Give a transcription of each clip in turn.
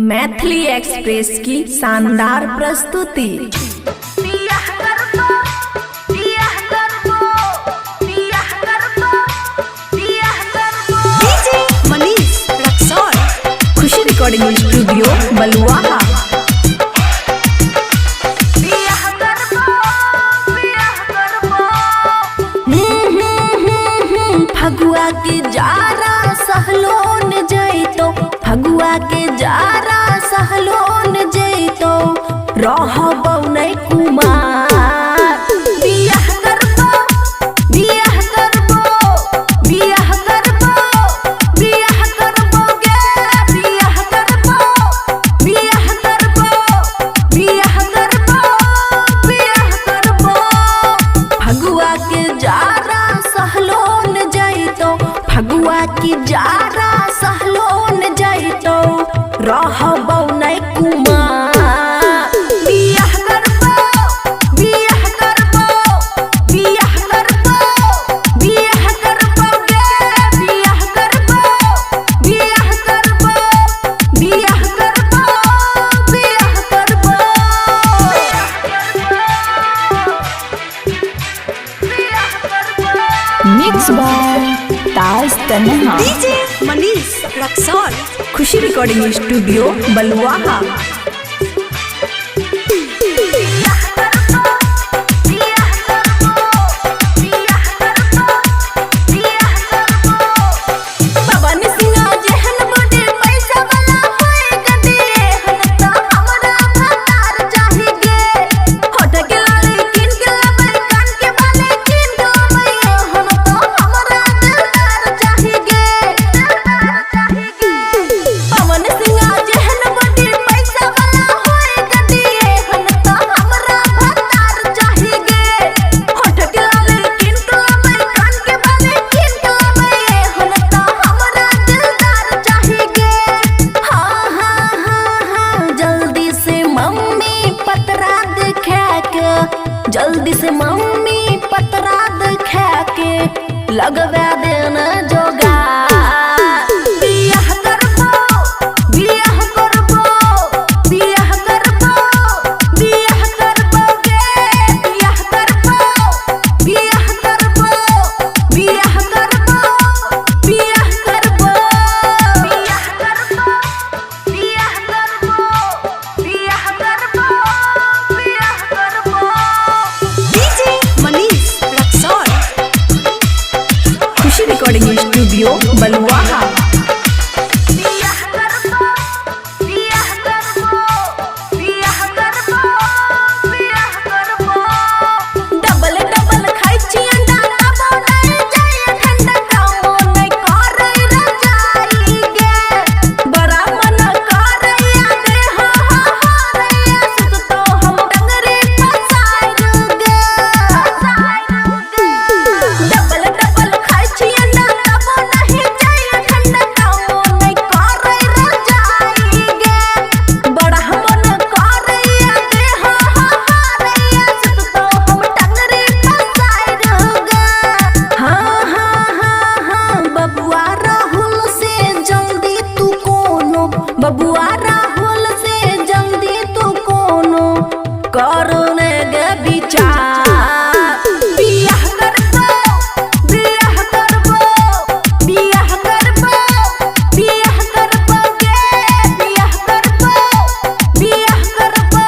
Maithili express की शानदार प्रस्तुति। बियाह करबो, बियाह करबो, बियाह करबो, बियाह करबो। DJ Manish Raxaul. Khushi recording studio Baluaha. बियाह करबो, बियाह करबो। फगुआ के जारा सहलोन जैतो, फगुआ के जारा सहलोन जैतो, रहबौ नै कुमार। बियाह करबो, बियाह करबो, बियाह करबो, बियाह करबो गे, बियाह करबो, बियाह करबो, बियाह करबो, बियाह करबो। फगुआ के जारा सहलोन जैतो, फगुआ के जारा सहलोन जैतो, रहबौ नै कुमार। बियाह करबो, बियाह करबो, बियाह करबो, बियाह करबो गे, बियाह करबो, बियाह करबो, बियाह करबो, बियाह करबो। बियाह करबो। Mix by Taj Tanha. DJ Manish Raxaul. Khushi recording studio Baluaha. बियाह करबो, बियाह करबो, बियाह करबो, बियाह करबो। पवन सिंह जेहन बड़े पैसा वाला होए गदे, हन त हमरा भतार चाही गे। होठ के लाली किन के लाबै, कान के बाली किन के लाबै, हन त हमरा दिलदार चाही गे। पवन सिंह जेहन बड़े पैसा वाला होए गदे, हन त हमरा भतार चाही गे। होठ के लाली किन के लाबै, कान के बाली किन के लाबै, हन त हमरा दिलदार चाही गे। हाँ हाँ हाँ हाँ, जल्दी से मम्मी पतरा दिखा के, जल्दी से मम्मी पतरा दिखा के लगवा देना जोगा। बियाह करबो, बियाह करबो, बियाह करबो, बियाह करबो गे, बियाह करबो, बियाह करबो, बियाह करबो, बियाह करबो। बियाह करबो, बियाह करबो, बियाह करबो, बियाह करबो। DJ Manish Raxaul. Khushi recording studio Baluaha. बियाह करबो, बियाह करबो, बियाह करबो, बियाह करबो। डबल डबल खाइ छी अंडा, तबो नै जाय ठंडा, कामो नै करै रजाई गे। बड़ा मन करैया देह हरैया, सुततो हम डंगरी पसार गे। डबल डबल खाइ छी अंडा, तबो नहि जाय ठंडा, कामो नै करै रजाई गे। बड़ा मन करैया देह हरैया, सुततो हम टंगरी पसार गे। हाँ हाँ हाँ हाँ, बबुआ राहुल से जल्दी तू कोनो, बबुआ राहुल से जल्दी तू कोनो करो ने गे विचार। बियाह करबो, बियाह करबो, बियाह करबो, बियाह करबो गे, बियाह करबो, बियाह करबो,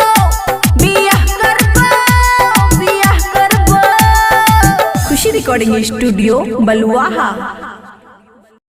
बियाह करबो, बियाह करबो। खुशी रिकॉर्डिंग स्टूडियो बलुआहा।